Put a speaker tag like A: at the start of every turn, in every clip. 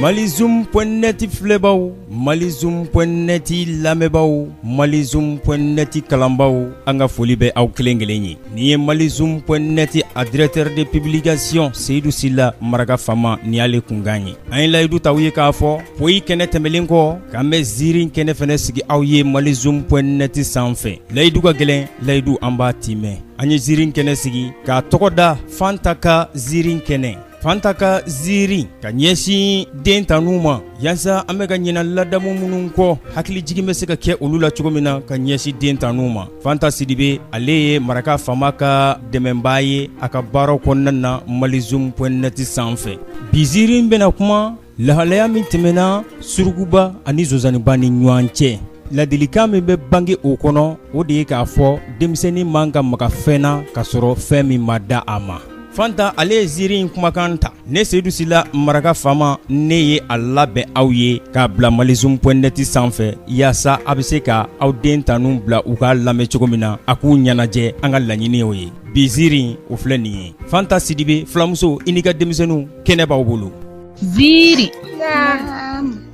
A: Malizoom.net filɛbaw, Malizoom.net lamɛnbaaw, Malizoom.net kalanbaaw, an ka foli bɛ aw kelen kelen ye. Nin ye Malizoom.net a directeur de publication Seyidu Sila Maraka Fama nin y'ale kunkan ye. An ye layidu ta aw ye k'a fɔ poyi kɛnɛ tɛmɛnlen kɔ k'an bɛ ziiri kɛnɛ fana sigi aw ye Malizoom.net sanfɛ. Layidu ka gɛlɛn, layidu an b'a tiimɛ. An ye ziiri kɛnɛ sigi k'a tɔgɔ da Fanta ka ziiri kɛnɛ. Fanta ka ziiri ka ɲɛsin den tanu ma yaasa an bɛ ka ɲina ladamu minnu kɔ hakilijigin bɛ se ka kɛ olu la cogo min na ka ɲɛsin den tanu ma. Fanta Sidibe ale ye Maraka Fama ka dɛmɛbaa ye a ka baaraw kɔnɔna na Malizoom.net sanfɛ. Bi ziiri bɛna kuma lahalaya min tɛmɛna surukuba ani sonsanninba ni ɲɔgɔn cɛ. Ladilikan min bɛ bange o kɔnɔ o de ye k'a fɔ denmisɛnnin man ka maga fɛn na ka sɔrɔ fɛn min ma da a ma. Fanta ale ye ziiri in kumakan ta ne Seyidu Sila Maraka Fama ne ye a labɛn aw ye k'a bila Malizoom.net sanfɛ yaasa a bɛ se ka aw den tanu bila u k'a lamɛn cogo min na a k'u ɲɛnajɛ an ka laɲini o ye bi ziiri in o filɛ nin ye Fanta Sidibe fulamuso i n'i ka denmisɛnninw kɛnɛ b'aw bolo.
B: Ziiri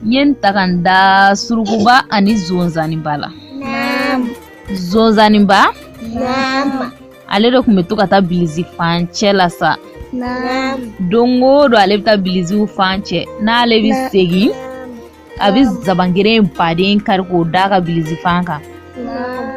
B: n ye n ta ka n da surukuba ani zonzaniba la zonzaniba ale de tun bɛ to ka taa bilisi fan cɛ la sa don o don ale bɛ taa bilisiw fan cɛ n'ale bɛ segin a bɛ zabankeren baden kari k'o d'a ka bilisi fan kan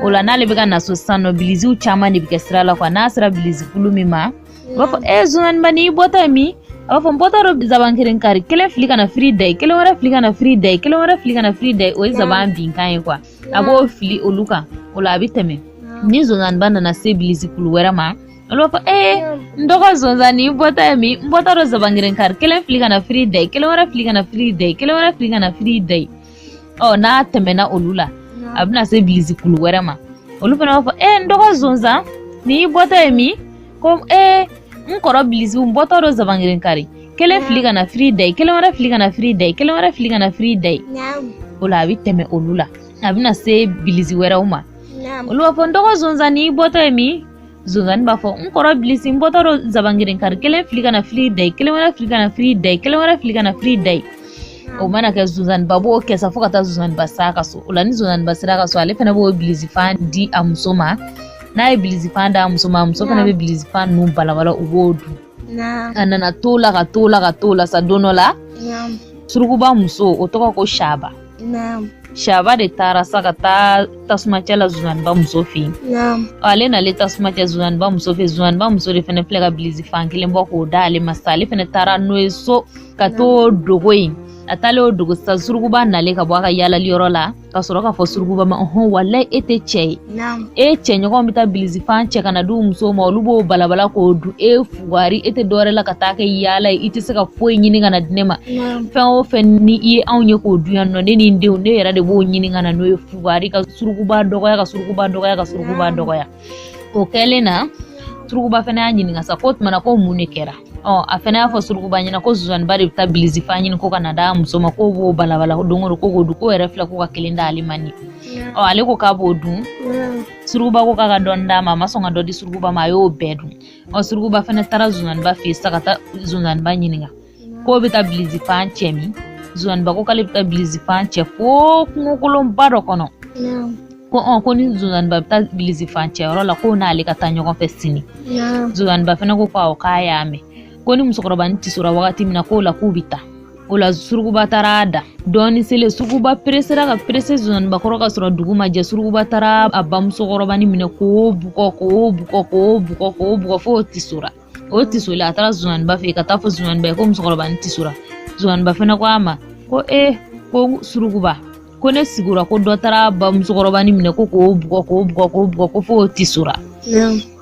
B: o la n'ale bɛ ka na so sisan nɔ bilisiw caman de bɛ kɛ sira la kuwa n'a sera bilisikulu min ma u b'a fɔ e zonzaniba n'i bɔtɔ ye min a b'a fɔ n bɔtɔ don zabankeren kari kelen fili ka na firi da ye kelen wɛrɛ fili ka na firi da ye kelen wɛrɛ fili ka na firi da ye o ye zaban binkan ye kuwa a b'o fili olu kan o la a bɛ tɛmɛ ni zonzaniba nana se bilisikulu wɛrɛ ma olu b'a fɔ ee n dɔgɔ zonzan n'i bɔtɔ ye min n bɔtɔ don zabankeren kari kelen fili ka na firi da ye kelen wɛrɛ fili ka na firi da ye kelen wɛrɛ fili ka na firi da ye ɔ n'a tɛmɛna olu la a bɛna se bilisikulu wɛrɛ ma olu fana b'a fɔ ee n dɔgɔ zonzan n'i bɔtɔ ye min ko ee n kɔrɔ bilisiw n bɔtɔ don zabankeren kari kelen fili ka na firi da ye kelen wɛrɛ fili ka na firi da ye kelen wɛrɛ fili ka na firi da ye o la a bɛ tɛmɛ olu la a bɛna se bilisi wɛrɛw ma olu b'a fɔ n dɔgɔ zonzan n'i bɔtɔ ye min zonzanni b'a fɔ n kɔrɔ bilisi n bɔtɔ don zabankeren kari kelen fili ka na fili da ye kelen wɛrɛ fili ka na fili da ye kelen wɛrɛ fili ka na fili da ye o mana kɛ zonzanniba b'o kɛ sa fo ka taa zonzanniba s'a ka so o la ni zonzanniba sera a ka so ale fana b'o bilisifan di a muso ma n'a ye bilisifan d'a muso ma a muso fana bɛ bilisifan ninnu balabala u b'o dun a nana t'o la ka t'o la ka t'o la sa don dɔ la surukuba muso o tɔgɔ ko saba saba de taara sa ka taa tasumacɛ la zonzanniba muso fɛ yen ale nalen tasuma cɛ zonzanniba muso fɛ zonzanniba muso de fana filɛ ka bilisi fan kelen bɔ k'o d'ale ma sa ale fana taara n'o ye so ka t'o dogo yen a taalen o dogo sa surukuba nalen ka bɔ a ka yaalali yɔrɔ la ka sɔrɔ k'a fɔ surukuba ma ɔhɔn walayi e tɛ cɛ ye e cɛɲɔgɔn bɛ taa bilisifan cɛ ka na di u musow ma olu b'o balabala k'o dun e fugari e tɛ dɔwɛrɛ la ka taa kɛ yaala ye i tɛ se ka foyi ɲini ka na di ne ma fɛn o fɛn ni i ye anw ye k'o dun yan nɔ ne ni n denw ne yɛrɛ de b'o ɲini ka na n'o ye fugari ka surukuba dɔgɔya ka surukuba dɔgɔya ka surukuba dɔgɔya o kɛlen na surukuba fana y'a ɲininka sa k'o tuma na ko mun de kɛra ɔ a fana y'a fɔ surukuba ɲɛna ko zonzanniba de bɛ taa bilisifan ɲini ko ka na d'a muso ma k'o b'o balabala don o don ko k'o dun k'o yɛrɛ filɛ ko ka kelen d'ale ma nin ɔ ale ko k'a b'o dun surukuba ko k'a ka dɔɔni d'a ma a ma sɔn ka dɔ di surukuba ma a y'o bɛɛ dun ɔ surukuba fana taara zonzanniba fɛ yen sa ka taa zonzanniba ɲininka k'o bɛ taa bilisifan cɛ min zonzanniba ko k'ale bɛ taa bilisifan cɛ fo kungokolonba dɔ kɔnɔ ko ɔ ko ni zonzanniba bɛ taa bilisifan cɛyɔrɔ la k'o n'ale ka taa ɲɔgɔn fɛ sini zonzanniba fana ko ko awɔ k'a y'a mɛn ko ni musokɔrɔbanin tisora wagati min na k'o la k'u bɛ taa o la surukuba taara a da dɔɔni selen surukuba peresera ka perese zonzanniba kɔrɔ ka sɔrɔ dugu ma jɛ surukuba taara a bamusokɔrɔbanin minɛ k'o bugɔ k'o bugɔ k'o bugɔ k'o bugɔ f'o tisora o tisolen a taara zonzanniba fɛ yen ka taa fɔ zonzanniba ye ko musokɔrɔbanin tisora zonzanniba fana ko a ma ko ee ko surukuba ko ne sigura ko dɔ taara ba musokɔrɔbanin minɛ ko k'o bugɔ k'o bugɔ k'o bugɔ ko f'o tisora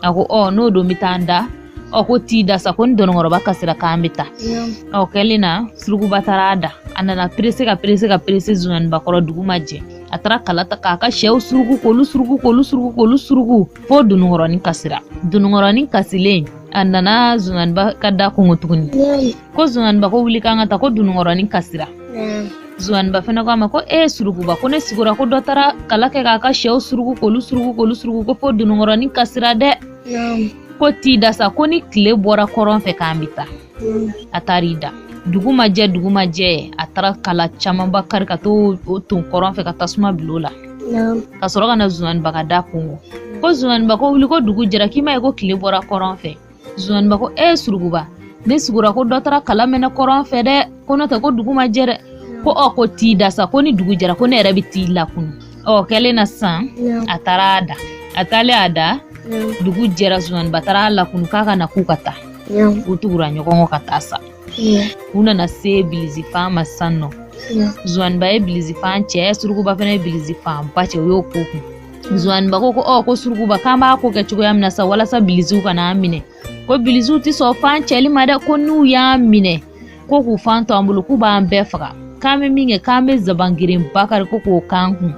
B: a ko ɔ n'o don n bɛ taa n da ɔ ko t'i da sa ko ni dɔnnikɔrɔba kasira k'an bɛ taa ɔ kɛlen na surukuba taara a da a nana perese ka perese ka perese zonzanniba kɔrɔ dugu ma jɛ a taara kala ta k'a ka sɛw suruku k'olu suruku k'olu suruku k'olu suruku fo dununkɔrɔnin kasira dununkɔrɔnin kasilen a nana zonzanniba ka da kongo tuguni ko zonzanniba ko wuli k'an ka taa ko dununkɔrɔnin kasira zonzanniba fana ko a ma ko e surukuba ko ne sigura ko dɔ taara kala kɛ k'a ka sɛw suruku k'olu suruku k'olu suruku ko fo dununkɔrɔnin kasira dɛ ko t'i da sa ko ni tile bɔra kɔrɔn fɛ k'an bɛ taa a taar'i da Dugu ma jɛ, dugu ma jɛ, a taara kala camanba kari ka t'o ton kɔrɔn fɛ ka tasuma bila o la. Ka sɔrɔ ka na Zonzaniba ka da konko. Ko Zonzaniba ko wuli, ko dugu jɛra, k'i m'a ye ko tile bɔra kɔrɔn fɛ. Zonzaniba ko e Surukuba, ne sugora ko dɔ taara kala mɛnɛ kɔrɔn fɛ dɛ, ko n'o tɛ ko dugu ma jɛ dɛ. Ko ɔ ko t'i da sa, ko ni dugu jɛra ko ne yɛrɛ bɛ t'i lakunu. Ɔ kɛlen na sisan, a taara a da. A taalen a da, dugu jɛra, Zonzaniba taara a lakunu k'a ka na k'u ka taa. U tugura ɲɔgɔn kɔ ka taa sa. U nana se bilisifan ma sisan nɔ. Zonzaniba ye bilisifan cɛ, Surukuba fana ye bilisifanba cɛ, u y'o k'u kun. Zonzaniba ko ko ɔ ko Surukuba, k'an b'a ko kɛ cogoya min na sa walasa bilisiw kana an minɛ. Ko bilisiw tɛ sɔn fan cɛli ma dɛ, ko n'u y'an minɛ ko k'u fan to an bolo k'u b'an bɛɛ faga. K'an bɛ min kɛ, k'an bɛ zabangerenba kari ko k'o k'an kun.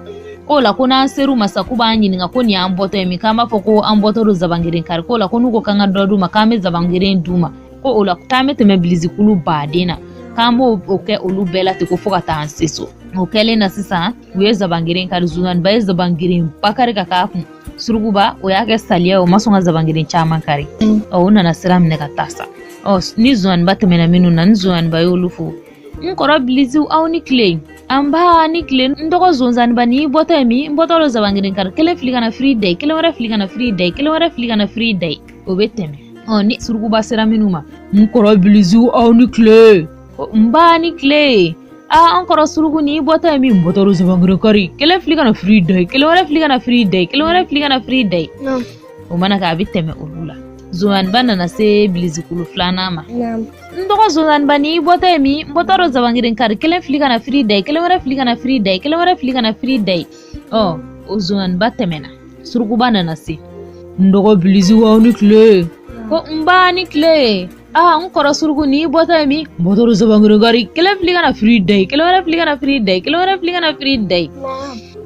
B: K'o la ko n'an ser'u ma sa k'u b'an ɲininka ko nin y'an bɔtɔ ye min, k'an b'a fɔ ko an bɔtɔ don zabangeren kari. K'o la ko n'u ko k'an ka dɔ d'u ma, k'an bɛ zabangeren d'u ma. Ko o la k'an bɛ tɛmɛ bilisikulu baden na, k'an b'o kɛ olu bɛɛ la ten ko fo ka taa an se so. O kɛlen na sisan, u ye zabangeren kari. Zonzaniba ye zabangerenba kari ka k'a kun. Surukuba o y'a kɛ saliya ye, o ma sɔn ka zabangeren caman kari. Ɔ u nana sira minɛ ka taa sa. Ɔ ni zonzaniba tɛmɛna minnu na, ni zonzaniba y'olu fo: n kɔrɔ bilisiw, aw ni tile. Nba ni tile. N dɔgɔ zonzaniba, n'i bɔtɔ ye min? N bɔtɔ don zabangeren kari. Kelen fili ka na firi da ye, kelen wɛrɛ fili ka na firi da ye, kelen wɛrɛ fili ka na firi da ye. O bɛ tɛmɛ. Ɔ ni surukuba sera minnu ma: n kɔrɔ bilisiw, aw ni tile. Nba ni tile. Aa an kɔrɔ suruku, n'i bɔtɔ ye min? N bɔtɔ don zabangeren kari. Kelen fili ka na firi da ye, kelen wɛrɛ fili ka na firi da ye, kelen wɛrɛ fili ka na firi da ye. O mana kɛ, a bɛ tɛmɛ olu la. Zonzaniba nana se bilisikulu filanan ma. N dɔgɔ zonzaniba, n'i bɔtɔ ye min? N bɔtɔ don zabangeren kari. Kelen fili ka na firi da ye, kelen wɛrɛ fili ka na firi da ye, kelen wɛrɛ fili ka na firi da ye. Ɔ o zonzaniba tɛmɛna. Surukuba nana se: n dɔgɔ bilisiw, aw ni tile. Ko nba ni tile. Aa n kɔrɔ suruku, n'i bɔtɔ ye min? N bɔtɔ don zabangeren kari. Kelen fili ka na firi da ye, kelen wɛrɛ fili ka na firi da ye, kelen wɛrɛ fili ka na firi da ye.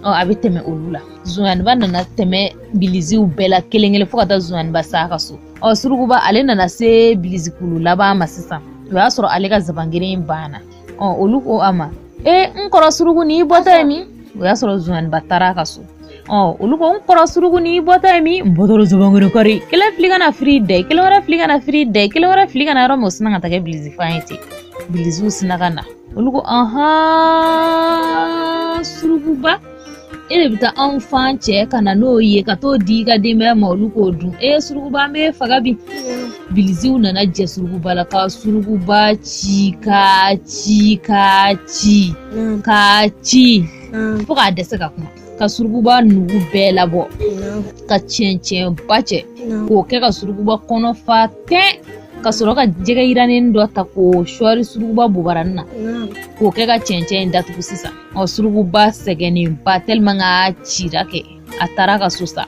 B: Ɔ a bɛ tɛmɛ olu la. Zonzaniba nana tɛmɛ bilisiw bɛɛ la kelen kelen fo ka taa zonzaniba s'a ka so. Ɔ surukuba ale nana se bilisikulu laban ma sisan. O y'a sɔrɔ ale ka zabangeren banna. Ɔ olu ko a ma: e n kɔrɔ suruku, n'i bɔtɔ ye min? O y'a sɔrɔ zonzaniba taara a ka so. Ɔ olu ko: n kɔrɔ suruku, n'i bɔtɔ ye min? N bɔtɔ don zabangeren kari. Kelen fili ka na firi da ye, kelen wɛrɛ fili ka na firi da ye, kelen wɛrɛ fili ka na yɔrɔ min, o sina ka taa kɛ bilisifan ye ten. Bilisiw sina ka na. Olu ko: ahan surukuba, e de bɛ taa anw fan cɛ ka na n'o ye ka t'o di i ka denbaya ma, olu k'o dun. E surukuba, an b'e faga bi. Bilisiw nana jɛ surukuba la ka surukuba ci k'a ci k'a ci k'a ci fo k'a dɛsɛ ka kuma, ka surukuba nugu bɛɛ labɔ, ka cɛncɛnba cɛ k'o kɛ ka surukuba kɔnɔ fa tɛn, ka sɔrɔ ka jɛgɛ yirannen dɔ ta k'o sɔɔri surukuba bobaranin na k'o kɛ ka cɛncɛn in datugu sisan. Ɔ surukuba sɛgɛnnenba, tellement k'a cira kɛ, a taara ka so sa.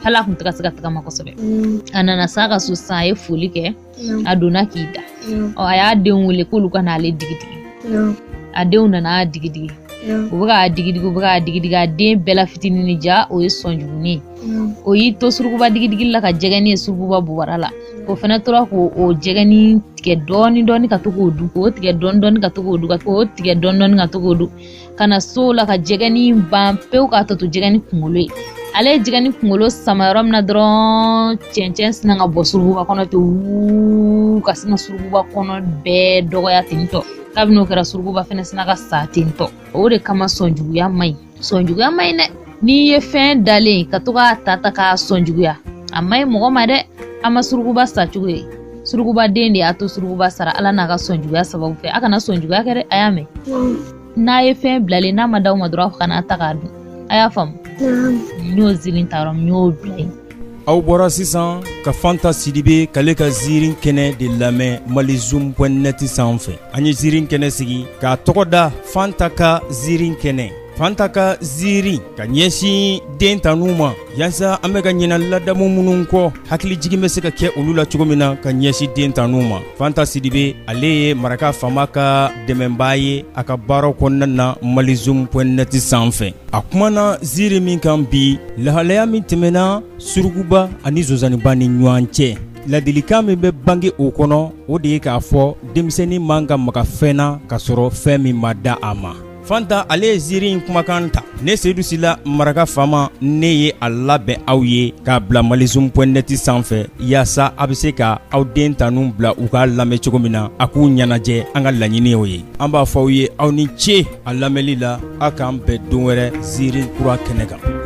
B: Hali a kun tɛ ka se ka tagama kosɛbɛ. A nana s'a ka so sisan, a ye foli kɛ, a donna k'i da. Ɔ a y'a denw wele k'olu ka n'ale digidigi. A denw nana digidigi. U bɛ k'a digidigi, u bɛ k'a digidigi, a den bɛɛ la fitinin ja, o ye sɔnjugunin ye. O y'i to surukuba digidigili la ka jɛgɛnin ye surukuba bobara la. O fana tora k'o jɛgɛnin tigɛ dɔɔni dɔɔni ka to k'o dun, k'o tigɛ dɔɔni dɔɔni ka to k'o dun, k'o tigɛ dɔɔni dɔɔni ka to k'o dun, ka na so la ka jɛgɛnin ban pewu k'a tɔ to jɛgɛnin kunkolo ye. Ale ye jɛgɛnin kunkolo sama yɔrɔ min na dɔrɔn, cɛncɛn sina ka bɔ surukuba kɔnɔ ten wuu, ka sin ka surukuba kɔnɔ bɛɛ dɔgɔya ten tɔ. Kabini o kɛra, surukuba fana sina ka sa ten tɔ. O de kama sɔnjuguya man ɲi, sɔnjuguya man ɲi dɛ. N'i ye fɛn dalen ka to k'a ta ta k'a sɔnjuguya, a man ɲi mɔgɔ ma dɛ. A ma surukuba sa cogo ye, surukuba den de y'a to surukuba sara, Ala n'a ka sɔnjuguya sababu fɛ. A kana sɔnjuguya kɛ dɛ, a y'a mɛn? N'a ye fɛn bilalen n'a ma d'aw ma dɔrɔn, aw kana ta k'a dun. A y'a faamu? N y'o ziiri ta yɔrɔ min, n y'o bila yen.
A: Aw bɔra sisan ka Fanta Sidibe k'ale ka ziiri kɛnɛ de lamɛn malizoom.net sanfɛ. An ye ziiri kɛnɛ sigi k'a tɔgɔ da Fanta ka ziiri kɛnɛ. Fanta ka ziiri ka ɲɛsin den tanu ma, yaasa an bɛ ka ɲina ladamu minnu kɔ, hakilijigin bɛ se ka kɛ olu la cogo min na ka ɲɛsin den tanu ma. Fanta Sidibe, ale ye maraka faama ka dɛmɛbaa ye a ka baaraw kɔnɔna na malizoom.net sanfɛ. A kumana ziiri min kan bi, lahalaya min tɛmɛna surukuba ani zonzaniba ni ɲɔgɔn cɛ, ladilikan min bɛ bange o kɔnɔ, o de ye k'a fɔ denmisɛnnin man ka maga fɛn na ka sɔrɔ fɛn min ma da a ma. Fanta ale ye ziiri in kumakan ta. Ne Seyidu Sila maraka faama ne ye a labɛn aw ye k'a bila malizoom point net sanfɛ yaasa a bɛ se ka aw den tanu bila u k'a lamɛn cogo min na a k'u ɲɛnajɛ an ka laɲini o ye. An b'a fɔ aw ye aw ni ce a lamɛnli la aw k'an bɛn don wɛrɛ ziiri kura kɛnɛ kan.